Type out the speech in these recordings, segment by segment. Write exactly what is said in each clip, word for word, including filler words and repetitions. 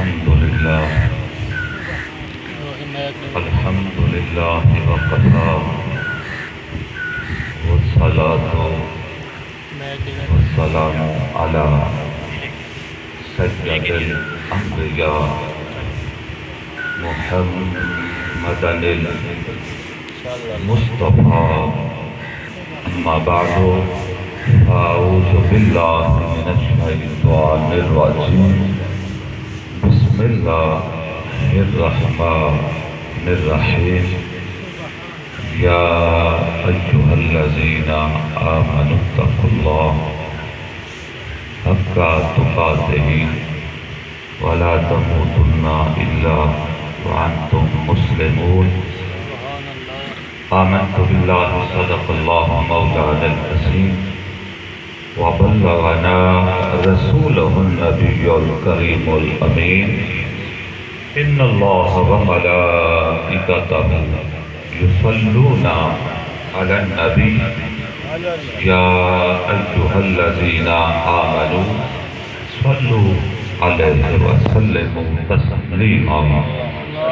الحمد لله. الحمد لله وكفى. والصلاة والسلام على سيد الأنبياء محمد المصطفى. أما بعد، فأعوذ بالله من الشيطان الرجيم. بسم الله الرحمن الرحيم. يا أيها الذين آمنوا اتقوا الله حق تقاته ولا تموتن إلا وأنتم مسلمون. آمنت بالله، صدق الله مولانا العظيم، وبلغنا رسوله النبي الكريم الأمين. إن الله وملائكته يصلون على النبي. يا أيها الذين آمنوا صلوا عليه وسلموا تسليما.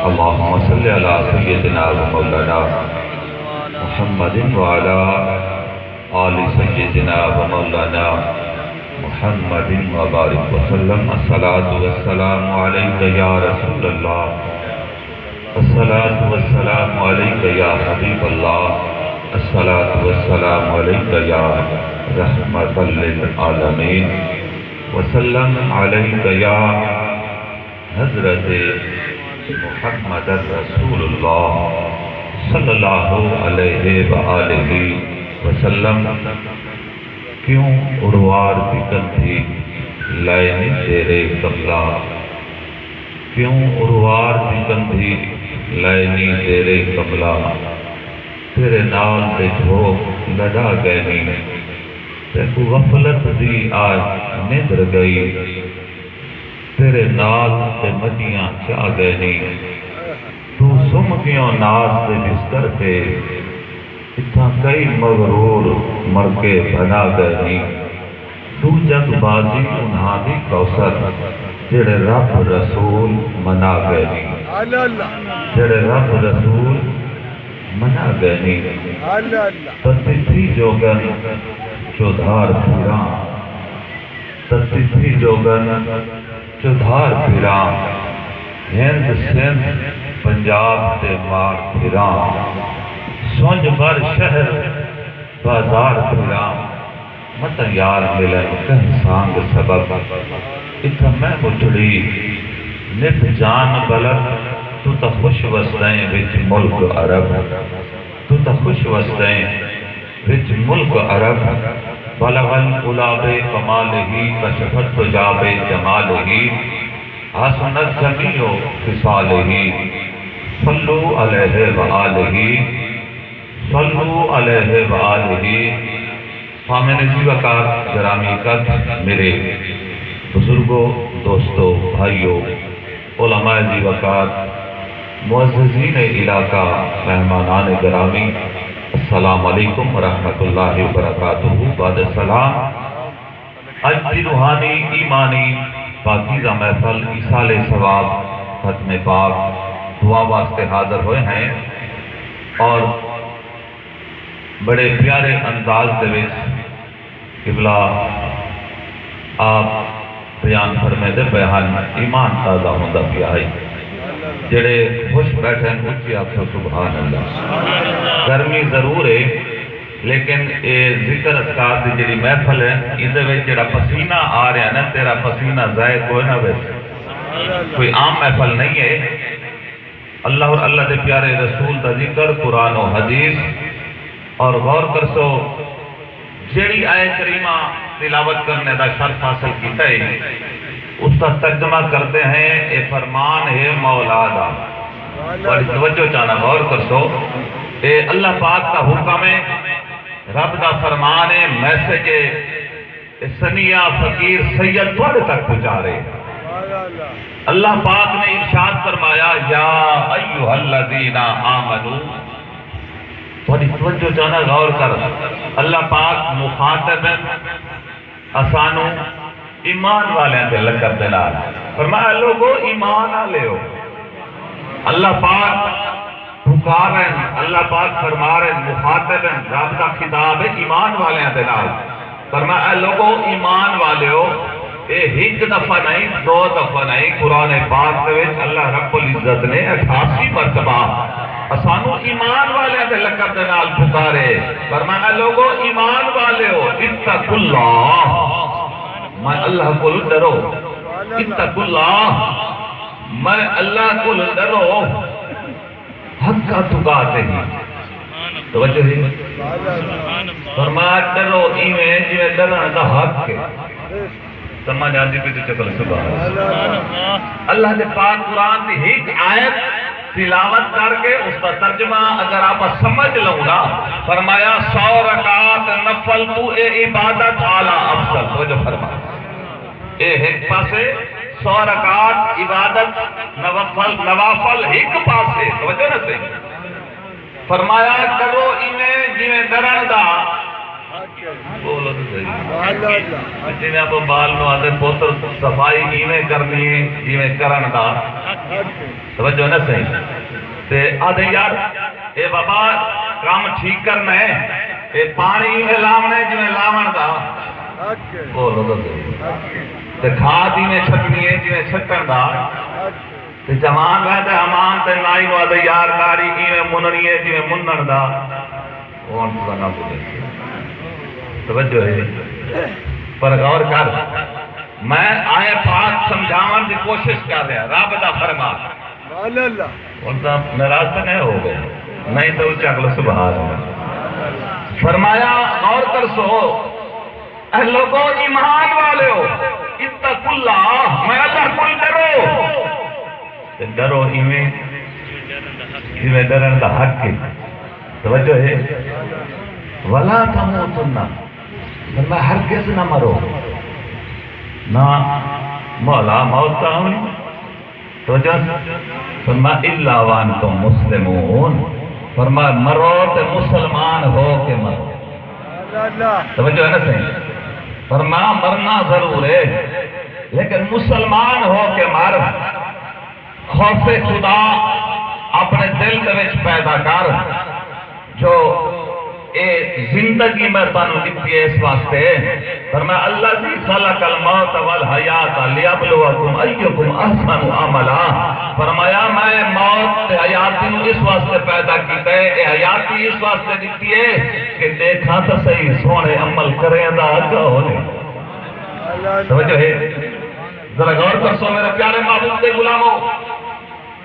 اللهم صل على سيدنا ومولانا محمد وعلى آل سيدنا ومولانا محمد وبارك وسلم. الصلاة والسلام عليك يا رسول الله، الصلاة والسلام عليك يا حبيب الله، الصلاة والسلام عليك يا رحمة للعالمين، وسلم عليك يا حضرت محمد رسول اللہ صلی اللہ علیہ وآلہ وسلم۔ کیوں اروار دی کندھی لائنی تیرے کملا، کیوں اروار دی کندھی لائنی تیرے کملا، تیرے نال دے جھوک لڈا گئے نی، تیکوں غفلت دی آ نندر گئی۔ تیرے نال تے مچیاں چا گئے نی، توں سم گیوں ناز دے بستر تے، اتھاں کئی مغرور مر کے بھنا گئے نی۔ توں جگ بازی انہاں دی کوثر، جیڑھے رب رسول منا گئے نی، جیڑھے رب رسول منا گئے نی۔ تتی تھی جوگن چودھار پھراں، تتی تھی جوگن چودھار پھراں، ہند سندھ پنجاب تے مار پھراں، سنج بھر شہر بازار پھراں، متاں یار ملن کہیں سانگ سبب، اتھاں میں مٹھڑی نت جان بلد، توں تاں خوش وسدیں وچ ملک عرب، توں تاں خوش وسدیں وچ ملک عرب۔ بلغ العلا بکمالہ، کشف الدجی بجمالہ، حسنت جمیع خصالہ، صلوا علیہ وآلہ، صلوا علیہ وآلہ۔ سامعین ذی وقار، گرامی قدر میرے بزرگو، دوستو، بھائیو، علماء ذی وقار، معززین علاقہ، مہمانان گرامی، السلام علیکم ورحمۃ اللہ وبرکاتہ۔ بعد السلام، اڄ دی روحانی، ایمانی، پاکیزہ محفل ایصال ثواب ختم پاک دعا واسطے حاضر ہوئے ہیں اور بڑے پیارے انداز دے وچ قبلہ آپ بیان فرمیندے پئے ہن، ایمان تازہ ہوندا پیا ہے۔ جڑے خوش بیٹھے ہن، اچی آکھو سبحان اللہ۔ گرمی ضرور ہے، لیکن اے ذکر اذکار دی جڑی محفل ہے، ایندے وچ جڑا پسینہ آ رہیا نا، تیرا پسینہ ضائع کوئی نہ ویسی۔ کوئی عام محفل نہیں ہے۔ اللہ اور اللہ دے پیارے رسول دا ذکر، قرآن و حدیث، اور غور کرسو، جیڑھی آیت کریمہ تلاوت کرنے دا شرف حاصل کیتا ہے، اس دا ترجمہ کرتے ہیں، اے فرمان ہے مولا دا۔ بڑی توجہ چاہنا، غور کرسو، اے اللہ پاک دا حکم ہے، رب دا فرمان ہے، میسج ہے۔ اے سنیہ فقیر سید تہاݙے تک پہنچا رہے۔ اللہ پاک نے ارشاد فرمایا، یا ایھا الذین آمنو، تہاݙی توجہ چاہنا، غور کر، اللہ پاک مخاطب ہے اسانوں، ایمان والیاں دے لقب دے نال۔ فرمایا، "لوگو، ایمان آلیو۔" اللہ پاک پکارن، اللہ پاک فرما رہے، مخاطب ہیں، رب دا خطاب ہے ایمان والیاں دے نال۔ فرمایا، "اے لوگو، ایمان والیو۔" اے ہک دفعہ نہیں، دو دفعہ نہیں، قرآن پاک دے وچ اللہ رب العزت نے اٹھاسی مرتبہ اسانوں ایمان والیاں دے لقب دے نال پکارے۔ فرمایا، "لوگو، ایمان والیو، اتقوا اللہ۔" میں اللہ کول ڈرو۔ اتقوا اللہ، میں اللہ کول ڈرو، حق تقاتے ہی۔ توجہ ہے؟ فرمایا، ڈرو ایویں جویں ڈرݨ دا حق ہے۔ سمجھ آندی پئی تو چکل سبحان اللہ۔ اللہ دے پاک قرآن دی ہک آیت تلاوت کر کے اس دا ترجمہ اگر آپ سمجھ لوں نا، فرمایا، "سو رکعت نفل تو اے عبادت اعلیٰ افضل۔" توجہ فرما، اے ہک پاسے، سو رکعت عبادت نوافل، نوافل ہک پاسے، توجہ نہ صحیح۔ فرمایا، "کرو ایویں جویں ڈرݨ دا۔" بولو تو صحیح۔ جویں آپ بال نو آدھے، "پتر، صفائی ایویں کرنی ہے جویں کرݨ دا۔" توجہ نہ صحیح۔ تے آدھے، "یار، اے بابا، کم ٹھیک کرنا ہے، اے پانی ایویں لاوݨا ہے جویں لاوݨ دا۔" بولو تو صحیح۔ تے کھاد ایویں چھٹنی ہے جویں چھٹݨ دا۔ تے جوان ویندے حمام تے نائی نوں آدھے، "یار، ݙاڑھی ایویں منݨی ہے جویں منݨ دا۔" او ہݨ تساں نہ ٻلے۔ توجہ ہے۔ پر غور کر، میں آیت پاک سمجھاوݨ دی کوشش کر رہا، رب دا فرمان۔ ہݨ تاں ناراض تے نہیں ہو ڳئے؟ نہیں تاں اچا آکھ لو سبحان اللہ۔ فرمایا، غور کرسو، اے لوگو، ایمان والیو، اتقوا اللہ، میں اللہ کول ڈرو۔ تے ڈرو ایویں جویں ڈرݨ دا حق ہے۔ توجہ ہے؟ "ولا تموتن"، فرمایا، ہرگز نہ مرو۔ نہ مولا، موت تاں آوݨی۔ توجہ، فرمایا، "الا وانتم مسلمون"، فرمایا، مرو تے مسلمان ہو کے مرو۔ توجہ ہے نا سائیں؟ فرمایا، مرنا ضرور ہے، لیکن مسلمان ہو کے مر۔ خوف خدا اپݨے دل دے وچ پیدا کر۔ جو اے زندگی میں تانوں ݙتی ہے اس واسطے۔ فرمایا، "الذی خلق الموت والحیات لیبلوکم ایکم احسن عملا۔" فرمایا، "میں موت تے حیاتی نوں اس واسطے پیدا کیتا ہے، اے حیاتی اس واسطے ݙتی ہے کہ ݙیکھاں تاں صحیح سوہݨے عمل کریندا کون ہے۔" توجہ ہے؟ ذرا غور کرسو میرے پیارے محبوب دے غلامو،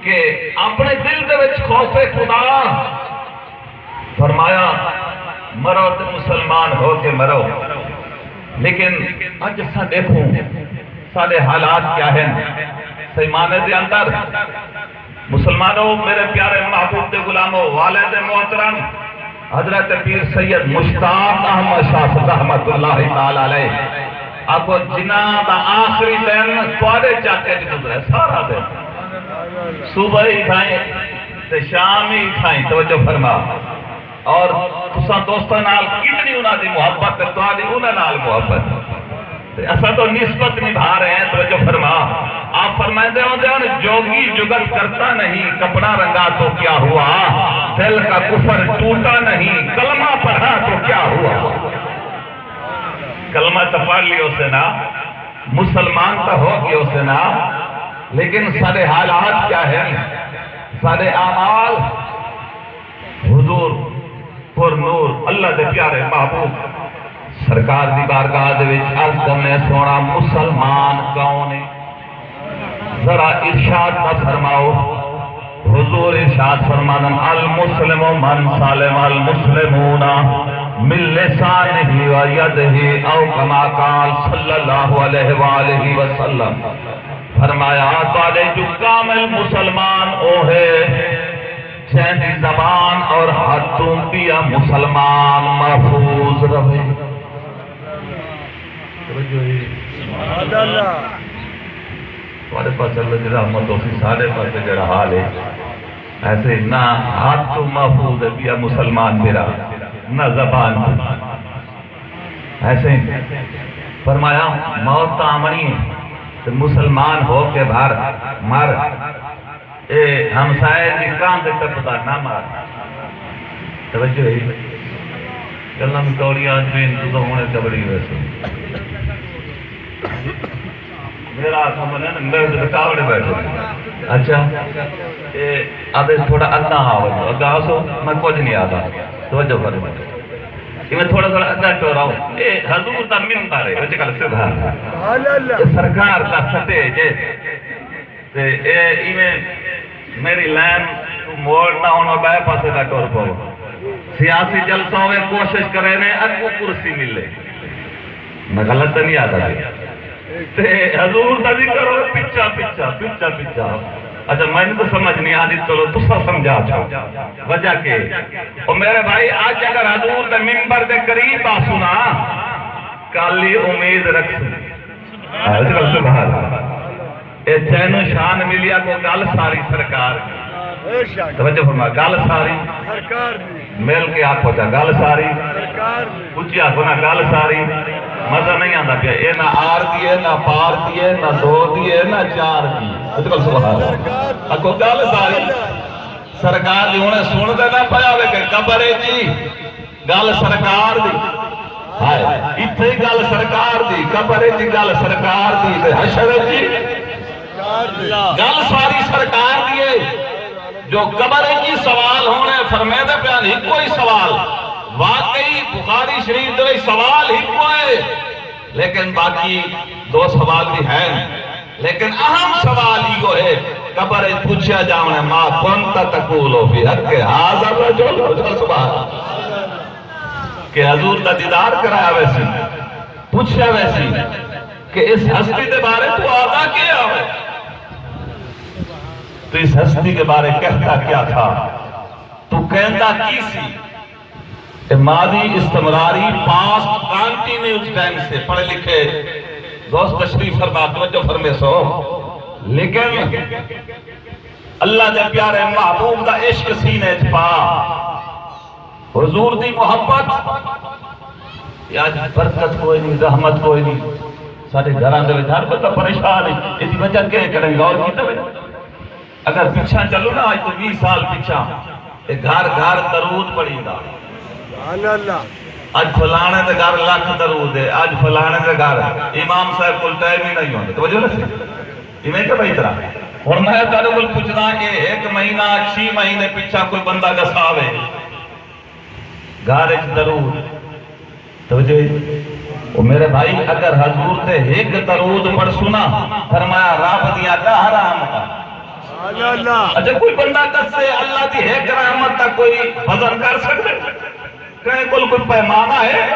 کہ اپݨے دل دے وچ خوف خدا، فرمایا، مرو تے مسلمان ہو کے مرو۔ لیکن اڄ اساں ݙیکھوں ساݙے حالات کیا ہن۔ سیمانے دے اندر مسلمانو، میرے پیارے محبوب دے غلامو، والد محترم حضرت پیر سید مشتاق احمد شاہ صاحب رحمت اللہ تعالی علیہ، آکھو جنہاں دا آخری دن تہاݙے چاچے دی گزرے، سارا دن، صبح ہی کھائیں تے شام ہی کھائیں، توجہ فرما۔ اور تساں دوستاں نال کتنی انہاں دی محبت تے تہاݙی انہاں نال محبت۔ تے اساں تو نسبت نبھا رہے ہیں، توجہ فرما۔ آپ فرمائندے ہوندے ہن، "جوگی جگت کرتا نہیں، کپڑا رنگا تو کیا ہوا، دل کا کفر ٹوٹا نہیں، کلمہ پڑھا تو کیا ہوا۔" کلمہ تاں پڑھ لیوسے نا، مسلمان تاں ہو گیوسے نا، لیکن ساݙے حالات کیا ہیں؟ ساݙے اعمال حضور پر نور اللہ دے پیارے محبوب سرکار دی بارگاہ دے وچ عرض کرنے، سوہݨا مسلمان کون ہے؟ ذرا ارشاد تاں فرماؤ۔ حضور ارشاد فرماندن، "المسلم من سلم المسلمون من لسانہ و یدہ"، او کما قال صلی اللہ علیہ وآلہ وسلم۔ فرمایا، تہاݙے جو کامل مسلمان او ہے جیں دی زبان اور ہتھ توں ٻیا مسلمان محفوظ رہے۔ توجہ ہے؟ سبحان اللہ۔ تہاݙے پاس اللہ دی رحمت ہوسی، ساݙے پاس جڑا حال ہے، ایسے نہ ہتھ توں محفوظ ہے ٻیا مسلمان میرا، نہ زبان توں۔ ایسے فرمایا، موت تاں آوݨی ہے تے مسلمان ہو کے بھر مر، اے ہمسائے دی کندھ ٹپدا نہ مر۔ توجہ ہے؟ گلاں مکوڑیاں اڄ بھی انتظام ہونے کبڑی ویسے۔ میرا آکھا منن، میں تے کاوڑے بیٹھے۔ اچھا، اے آدھے تھوڑا اڳاں آ ونڄو، اڳاں آسو، میں کجھ نہیں آہدا۔ توجہ فرمائے۔ کہ میں تھوڑا تھوڑا اڳاں ٹوراؤں۔ اے حضور دا ممبر ہے، اچ کل سبحان اللہ۔ سبحان اللہ۔ اے سرکار دا سٹیج ہے۔ تے اے ایویں میری لائن توں موڑ نہ ہووݨ، ٻئے پاسے دا ٹر پو۔ سیاسی جلسہ ہووے، کوشش کرینے اڳوں کرسی ملے۔ میں غلط تے نہیں آہدا پیا؟ تے حضور دا ذکر ہووے، پچھا، پچھا، پچھا، پچھا۔ اچھا، میں تو سمجھ نہیں آندی، چلو تساں سمجھا چھو۔ وجہ کے؟ او میرے بھائی، اڄ اگر حضور دے ممبر دے قریب آسوں نا، کالی امید رکھسوں۔ ہاں، اچ کل سبحان اللہ۔ اے چینو شان ملیا کو گل ساری سرکار دی۔ بے شک۔ توجہ فرما، گل ساری۔ سرکار دی۔ مل کے آکھو چا، گل ساری۔ سرکار دی۔ اچی آکھو نا، گل ساری۔ مزہ نہیں آندا پیا۔ اے نہ آر دی ہے، نہ پار دی ہے، نہ دو دی ہے، نہ چار دی۔ اچ کل سبحان اللہ۔ سرکار دی۔ آکھو گل ساری۔ سرکار دی۔ ہن سݨدے نہ پیا ہووے کہ قبر ہے جی۔ گل سرکار دی۔ ہائے، اتھے گل سرکار دی، قبر اچ گل سرکار دی، تے حشر اچ گل ساری سرکار دی ہے۔ جو قبر اچ سوال ہونے، فرمیندے پیان ہکو ہی سوال۔ واقعی بخاری شریف دے وچ سوال ہکو ہے، لیکن باقی دو سوال بھی ہیں۔ لیکن اہم سوال ایہو ہے، قبر اچ پچھیا جاوݨے، ما کنت تقول فی حق ھذا الرجل؟ سبحان اللہ۔ کہ حضور دا دیدار کرایا ویسی، پچھیا ویسی کہ اس ہستی دے بارے تو آہدا کیا ہے؟ تو اس ہستی کے بارے کہتا کیا تھا؟ تو کہندا کی سی؟ اے ماضی استمراری، پاسٹ کنٹینیوس ٹینس ہے۔ پڑھے لکھے دوست تشریف فرما، توجہ فرمیسو۔ لیکن اللہ دے پیارے محبوب دا عشق سینے اچ پا، حضور دی محبت، اے اڄ برکت کوئی نہیں، رحمت کوئی نہیں۔ ساݙے گھراں دے وچ ہر بندہ پریشان ہے۔ ایندی وجہ کیا ہے؟ کݙاہیں غور کیتا وے؟ اگر پچھاں چلو نا، اڄ توں ویہہ سال پچھاں، اے گھر گھر درود پڑھیندا۔ سبحان اللہ۔ اڄ فلاݨے دے گھر لکھ درود ہے، اڄ فلاݨے دے گھر۔ امام صاحب کول ٹائم ہی نہیں ہوندا۔ توجہ نہ سی؟ ایویں کہ بھائی طرح۔ ہݨ میں تہاݙے کول پچھدا، اے ہک مہینہ، چھی مہینے پچھاں کوئی بندہ ݙساوے۔ گھر اچ درود۔ توجہ ہے؟ او میرے بھائی، اگر حضور تے ہک درود پڑھسوں نا، فرمایا، رب دیاں ݙاہ رحمتاں۔ سبحان اللہ۔ اچھا، کوئی بندہ ݙسے اللہ دی ہک رحمت دا کوئی وزن کر سڳدے؟ کہیں کول کوئی پیمانہ ہے؟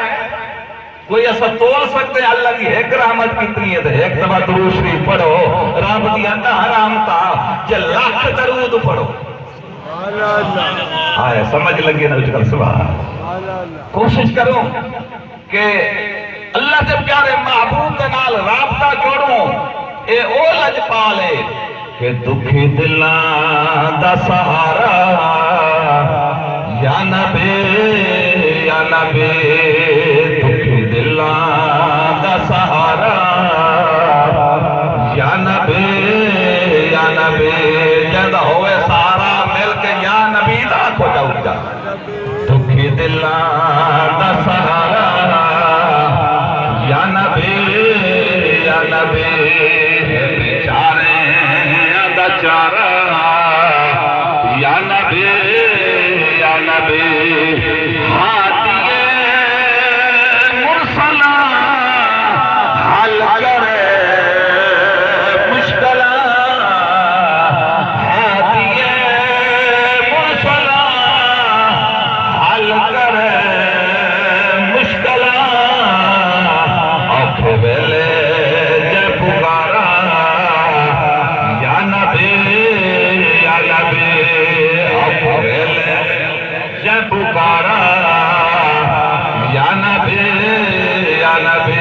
کوئی اساں تول سڳدے اللہ دی ہک رحمت کتنی ہے؟ تے ہک دفعہ درود شریف پڑھو، رب دیاں ݙاہ رحمتاں، جے لکھ درود پڑھو۔ سبحان اللہ۔ آیا سمجھ لگی نا اچ کل؟ سبحان اللہ۔ سبحان اللہ۔ کوشش کرو کہ اللہ دے پیارے محبوب دے نال رابطہ جوڑوں۔ اے او لجپال ہے کہ دکھی دلاں دا سہارا، یا نبی، یا نبی، دکھی دلاں دا سہارا، یا نبی، یا نبی۔ جیندا ہووے سہارا مل کے یا نبی دا آکھو چا اچا۔ دکھی دلاں دا سہارا، یا نبی، یا نبی، بیچاریاں دا چارہ، یا نبی، یا نبی، ہادی مرسلاں حل کر مشکلاں، ہادی مرسلاں حل کر مشکلاں، اوکھے ویلے جے پکاراں، یا نبی، یا نبی، اوکھے ویلے جے پکاراں، یا نبی، یا نبی،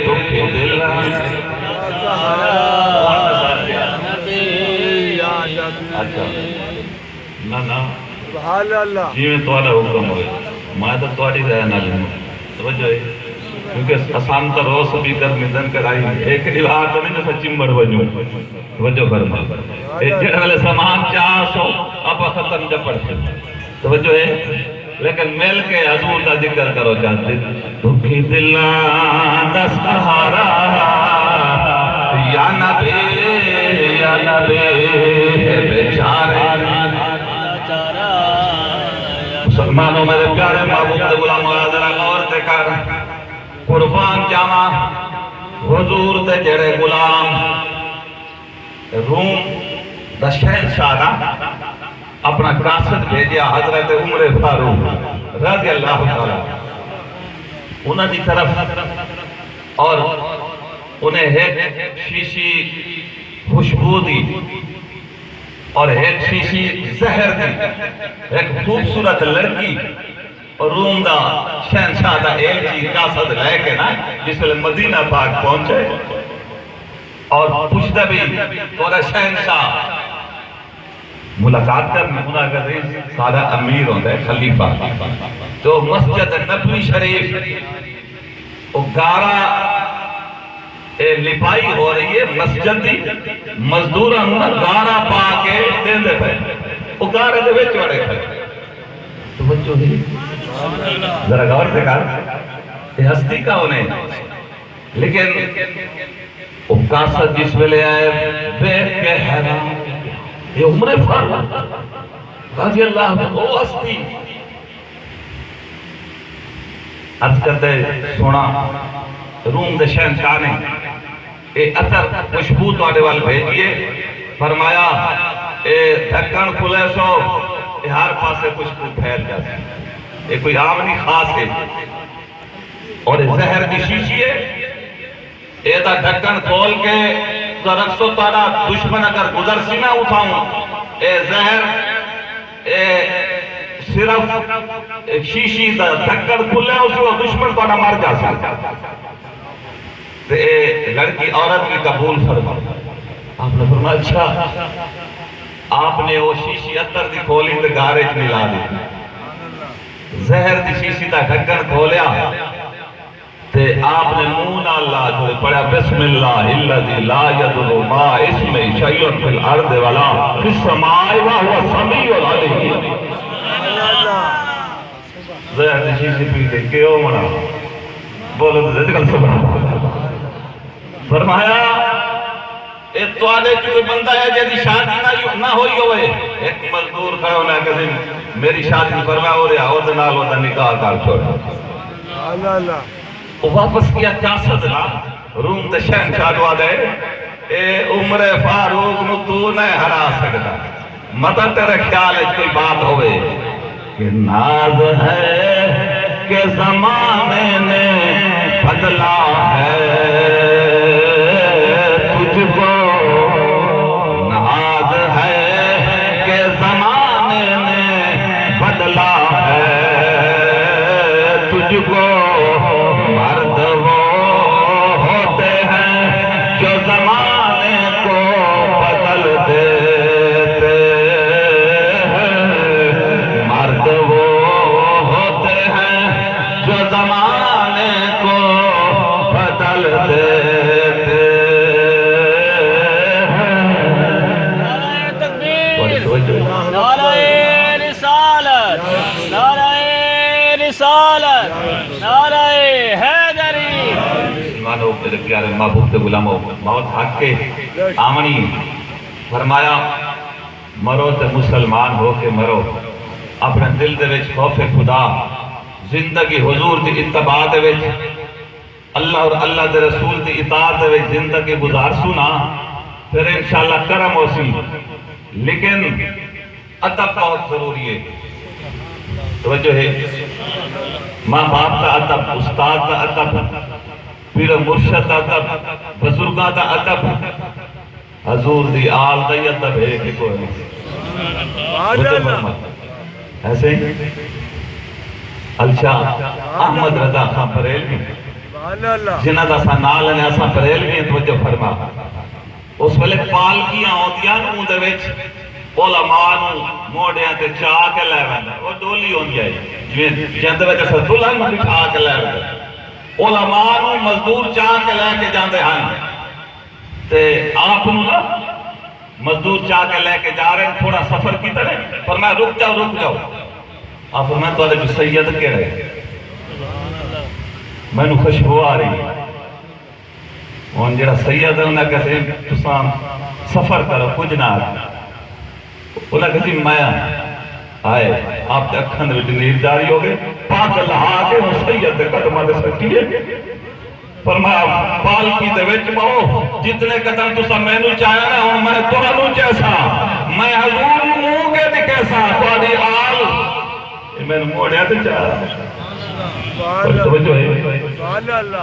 دکھی دل۔ اچھا۔ نہ، نہ۔ سبحان اللہ۔ جیویں تہاݙا حکم ہوئے، میں تاں تہاݙی رائے نال ہوں۔ توجہ ہے؟ کیونکہ اسان تاں روز سپیکر ملدن کرائی، ہک ݙیہاڑ تاں نہیں جو اساں چمبڑ ونڄوں۔ توجہ فرما۔ اے جیڑھے ویلے سامان چا سو، آپاں ختم جا پڑھسوں۔ توجہ ہے؟ لیکن مل کے حضور دا ذکر کرو چاہندے۔ دکھی دلاں دا سہارا، یا نبی، یا نبی، بیچارے۔ مسلمانوں، میرے پیارے محبوب دے غلامو، ذرا غور تے کر۔ قربان جاواں، حضور دے جڑے غلام، روم دا شہنشاہ نا اپنا قاصد بھیجیا حضرت عمر فاروق رضی اللہ تعالیٰ عنہ، انہاں دی طرف، اور انہیں ایک شیشی خوشبو دی اور ایک شیشی زہر دی ایک خوبصورت لڑکی اور روم دا شہنشاہ دا ایلچی قاصد لے کے نا جس ویلے مدینہ پاک پہنچے اور پچھدا بھی، تہاݙا شہنشاہ ملاقات کرݨ؟ انہاں آکھیا، سئیں، ساݙا امیر ہوندا ہے، خلیفہ۔ تو مسجد نبوی شریف، او گارا، اے لپائی ہو رہی ہے مسجد دی، مزدوراں نوں نا گارا پا کے ݙیندے پئے، او گارے دے وچ وڑے کھڑے۔ توجہ ہے؟ ذرا غور سے کر، اے ہستی کون ہے؟ لیکن او قاصد جس ویلے آئے، دیکھ کے حیران، یہ عمر فاروق رضی اللہ عنہ، وہ ہستی۔ عرض کردے، سونا، روم دے شہنشاہ نے اے عطر خوشبو تہاݙے ول بھیجی ہے۔ فرمایا، اے ڈھکݨ کھلے سو، اے ہر پاسے خوشبو پھیل جاسی۔ اے کوئی عام نہیں، خاص ہے۔ اور اے زہر دی شیشی ہے، اے دا ڈھکݨ کھول کے ذرا رکھسو، تہاݙا دشمن اگر گزرسی نا اتھاؤں، اے زہر، اے صرف اے شیشی دا ڈھکݨ کھلے، اس وقت دشمن تہاݙا مر جاسی۔ تے اے لڑکی عورت بھی قبول فرمائی۔ آپ نے فرمایا، اچھا۔ آپ نے وہ شیشی عطر دی کھولی تے گارے چ ملا دی۔ زہر دی شیشی دا ڈھکݨ کھولیا تے آپ نے منہ نال لا چھوڑے، پڑھیا، بسم اللہ الذی لا یضر مع اسمہ شیء فی الارض ولا فی السماء وہو السمیع العلیم۔ زہر دی شیشی پی کے کیوں بنا؟ بولو تے سچ ڳل سبحان اللہ۔ فرمایا، اے تہاݙے چ کوئی بندہ ہے جیندی شادی نہ، نہ ہوئی ہوئے؟ ایک مزدور کھڑا ہونا کہ میری شادی فرما ہو رہا، او دے نال او دا نکاح کر چھوڑ۔ اللہ اللہ۔ او واپس کیا قاصد نا، روم دے شہنشاہ نوں آہدے، اے عمر فاروق نوں تو نہ ہرا سڳدا، متاں تیرے خیال اچ کوئی بات ہووے۔ کہ ناز ہے کہ زمانے نے بدلا ہے تجھ کو، ناز ہے کہ زمانے نے بدلا ہے تجھ کو، مرد وہ ہوتے ہیں جو زمانے کو بدل دیتے ہیں، مرد وہ ہوتے ہیں جو زمانے کو بدل دیتے ہیں۔ نعرہ تکبیر، نعرہ رسالت، نعرہ رسالت، نعرہ حیدری۔ ایمان ہو میرے پیارے محبوب تے غلامو، موت حق کے آمنی۔ فرمایا، مرو تے مسلمان ہو کے مرو، اپݨے دل دے وچ خوف خدا، زندگی حضور دی اتباع دے وچ، اللہ اور اللہ دے رسول دی اطاعت دے وچ زندگی گزارسوں نا، پھر انشاءاللہ کرم ہوسی۔ لیکن ادب بہت ضروری ہے۔ توجہ ہے؟ ماں باپ دا ادب، استاد دا ادب، پیر و مرشد دا ادب، بزرگاں دا ادب، حضور دی آل دا ہی ادب ہے کہ کوئی نہیں؟ سبحان اللہ۔ ایسے ہی الشاہ احمد رضا خاں بریلوی، سبحان اللہ۔ جنہاں دا اساں نال نے، اساں بریلوی ہیں، توجہ فرما۔ اس ویلے پالکیاں ہوندیاں نے، اوندے وچ علماء نوں موڈیاں تے چا کے لے ویندا۔ او ڈولی ہوندی ہے، جویں جیندے وچ اساں دلہن نوں بٹھا کے لے ویندے۔ علماء نوں مزدور چا کے لے کے جاندے ہن تے آپ نوں نہ مزدور چا کے لے کے جا رہے ہیں، تھوڑا سفر کیتا نے، پر میں، رک جاؤ، رک جاؤ۔ آپ فرمایا، تہاڈے جو سید کہڑے؟ مینوں خوشبو آ رہی ہے۔ ہن جڑا سید ہے، انہاں کہسی، تساں سفر کرو، کجھ نہ آکھو۔ انہاں کہسی، میں آئے، آپ دے اکھاں دے وچ نیر جاری ہو گئے، پگ لہا کے ہن سید دے قدماں تے سٹیے۔ فرمایا، پالکی دے وچ بہو، جتنے قدم تساں مینوں چایا نا، ہن میں تہانوں چیساں۔ میں حضور نوں منہ کے دکھیساں، تہاڈی آل۔ اے مینوں موڑیا تے چا۔ سبحان اللہ۔ توجہ ہے؟ سبحان اللہ۔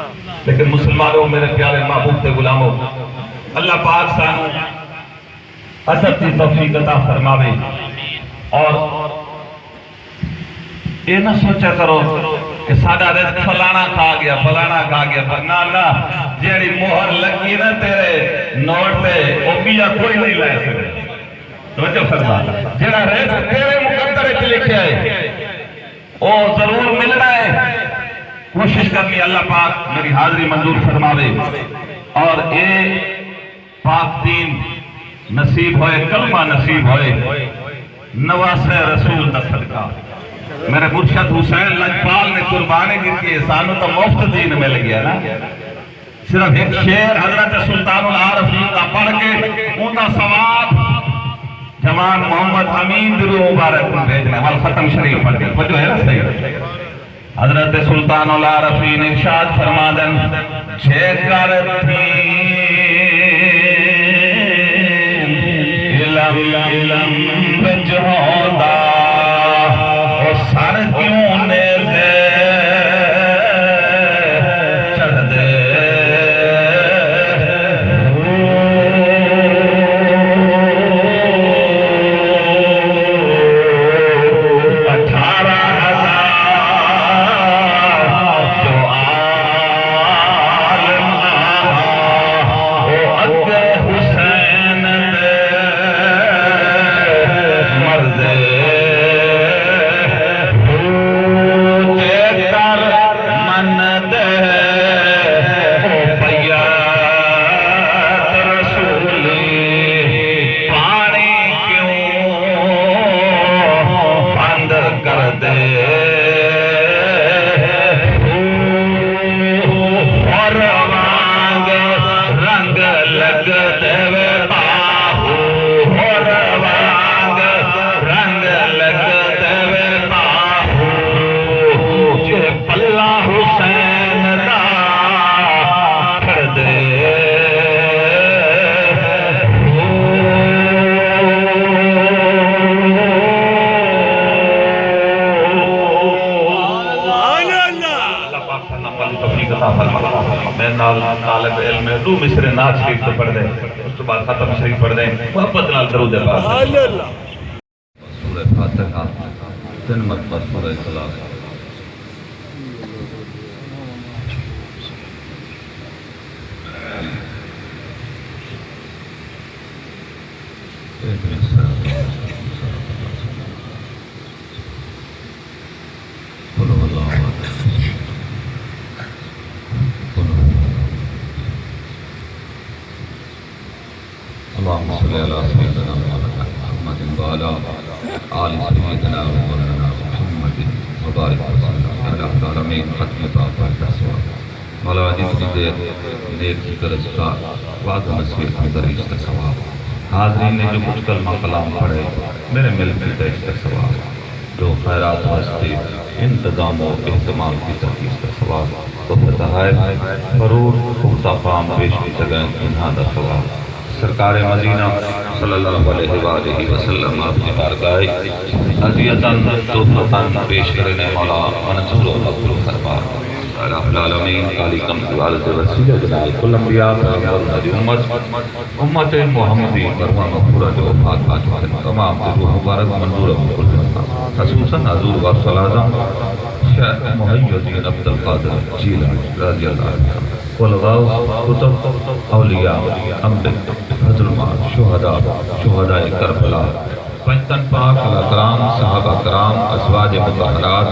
لیکن مسلمانوں، میرے پیارے محبوب تے غلاموں، اللہ پاک سانوں ادب دی توفیق عطا فرماوے۔ اور اے نہ سوچا کرو کہ ساڈا رزق فلانا کھا گیا، فلانا کھا گیا، پر نہ، نہ، جیڑھی مہر لگی نا تیرے نوٹ تے، او بیا کوئی نہیں لے سکدا۔ توجہ فرما، جیڑھا رزق تیرے مقدر وچ لکھیا ہے، او ضرور ملنا ہے۔ کوشش کرنی، اللہ پاک میری حاضری منظور فرماوے۔ اور اے پاک دین نصیب ہوئے، کلمہ نصیب ہوئے، نواسے رسول دا صدقہ۔ میرے مرشد حسین لجپال نے قربانی دتی ہے، سانوں تو مفت دین مل گیا نا۔ صرف ایک شعر حضرت سلطان العارفین دا پڑھ کے اوندا ثواب جوان محمد امین دی روح مبارک نوں بھیجنا ہے۔ ول ختم شریف پڑھ کے، توجہ ہے نا صحیح؟ حضرت سلطان العارفین ارشاد فرما دن، جے کر تھیں علم، علم وچ ہوندا، او سر کیوں نیزے چڑھدے؟ اٹھارہ ہزار جو عالم آہا، او اڳے حسین دے مردے، تے کر من دے، او بیعت رسولی، پاݨی کیوں بند کر دے؟ ہور وانگ رنگ لڳدے وے باہو، ہور وانگ رنگ لڳدے وے باہو، جے پلا حسین دا کھڑدے۔ اللہ پاک سانوں عمل دی توفیق عطا فرمائے۔ میرے نال طالب علم ہے، ݙو مصرعے نعت شریف تے پڑھ دے، اس تو بعد ختم شریف پڑھ دے، محبت نال درود پاک۔ سورہ فاتحہ، تن مرتبہ سورہ اخلاص۔ اهدنا الصراط المستقيم، صراط الذين أنعمت عليهم۔ قل هو الله أحد۔ قل هو الله أحد۔ اللهم صل على سيدنا مولانا محمد وعلى آل سيدنا ومولانا محمد وبارك وسلم۔ الہ العالمین، ختم پاک پر دسوا۔ مولا جتنی دیر نیک ذکر اذکار، وعظ نصیحت، تدریس دا ثواب۔ حاضرین نے جو کچھ کلمہ کلام پڑھے، میرے مل کیتا اس دا ثواب۔ جو خیرات واسطے انتظام و اہتمام کیتا، اس دا ثواب۔ تحفے تحائف، فروٹ، پختہ خام پیش کیتے ڳئے، انہاں دا ثواب۔ سرکار مدینہ صلی اللہ علیہ وآلہ وسلم آپ دی بارگاہ عطیتاً تحفتاً پیش کرے نے، مولا منظور و مقبول فرما۔ الہ العالمین، کالی کملی والے دے وسیلے دے نال کل انبیاء پیغمبر دی امت، امت محمدی مرحومہ مغفورہ جو وفات پا چکے ہیں، تمام دی روح مبارک منظور و مقبول فرما۔ خصوصاً حضور غوث الاعظم شیخ محی الدین عبد القادر جیلانی رضی اللہ عنہ، کل غوث، کتب، اولیاء، انبیاء، فضل مار، شہداء، شہدائے کربلا، پنجتن پاک، الاکرام، صحابہ کرام، ازواج مطہرات،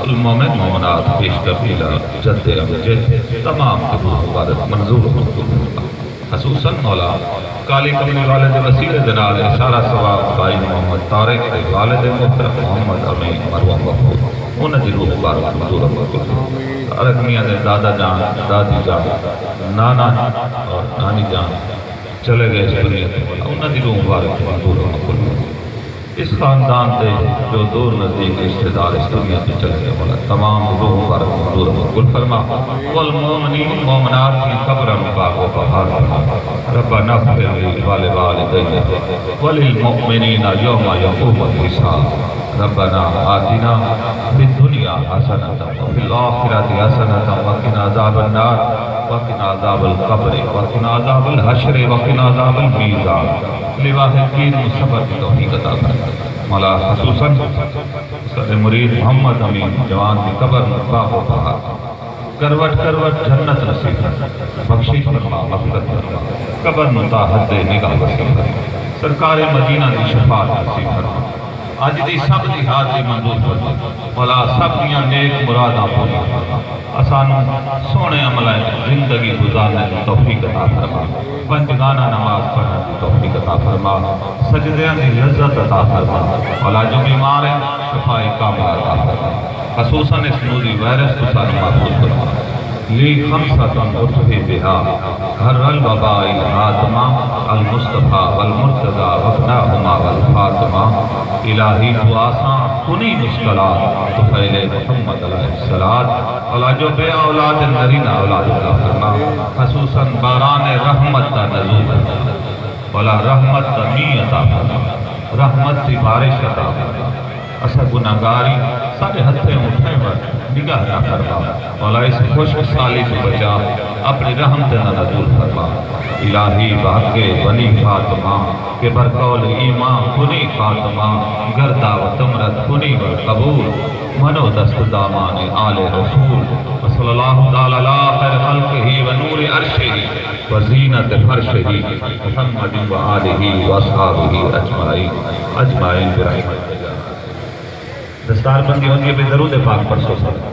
المومن مومنات، پیش قبیلہ، جد امجد، تمام دی روح مبارک منظور ہو قبول۔ خصوصاً مولا کالی کملی والے دے وسیلے دے نال اشارہ ثواب بھائی محمد طارق تے والد محترم محمد امین مروہ مقبول، انہاں دی روح مبارک منظور ہو قبول۔ طارق میاں دے دادا جان، دادی جان، نانا اور نانی جان چلے گئے اس دنیا تے، مولا انہاں دی روح مبارک منظور ہو قبول۔ اس خاندان دے جو دور نزدیک رشتہ دار اس دنیا توں چلے ڳئے، مولا تمام دی روح مبارک منظور قبول فرما۔ والمومنین، مومنات دی قبراں نوں باغ و بہار بنا۔ ربنا اغفر لی ولوالدی وللمؤمنین یوم یقوم الحساب۔ ربنا آتنا فی الدنیا حسنۃ وفی الآخرۃ حسنۃ وقنا عذاب النار وقنا عذاب القبر وقنا عذاب الحشر وقنا عذاب المیزان۔ لواحقین نوں صبر دی توفیق عطا فرما۔ مولا خصوصاً ساݙے مرید محمد امین جوان دی قبر نوں باغ و بہار، کروٹ کروٹ جنت نصیب فرما، بخشش فرما، مغفرت فرما، قبر نوں تا حد نگاہ وسیع فرما، سرکار مدینہ دی شفاعت نصیب فرما۔ اڄ دی سب دی حاضری منظور فرما۔ مولا سب دیاں نیک مراداں پوریاں فرما۔ اسانوں سوہݨے عملاں اچ زندگی گزارݨ دی توفیق عطا فرما۔ پنج گانا نماز پڑھݨ دی توفیق عطا فرما۔ سجدیاں دی لذت عطا فرما۔ مولا جو بیمار ہن، شفائے کاملہ عطا فرما۔ خصوصاً اس نوری وائرس توں سانوں محفوظ فرما۔ لی خمسۃ اطفی بہا حر الوباء الحاطمہ، المصطفیٰ والمرتضیٰ وابناہما والفاطمہ۔ الٰہی تو آساں کنی مشکلات طفیل محمد علیہ الصلوٰۃ۔ مولا جو بے اولاد نرینہ اولاد عطا فرما، خصوصاً باران رحمت دا نزول۔ مولا رحمت دا مینہ عطا فرما، رحمت دی بارش عطا فرما۔ اساں گناہگار ہیں، ساݙے ہتھیں اٹھیں ور نگاہ نہ فرما۔ مولا اس خشک سالی توں بچا، اپݨی رحمت نہ نزول فرما۔ الٰہی بحق بنی فاطمہ کہ بر قول ایمان کنی خاتمہ، گر دعوت امرت کنی ور قبول، منو دست دامان آل رسول۔ وصلی اللہ تعالیٰ علی خیر خلقہ و نور عرشہ و زینت فرشہ محمد و آلہ و اصحابہ اجمعین، اجمعین برحمتک۔ دستار بندی ہوندی ہے، بھئی درود پاک پڑھسو سب۔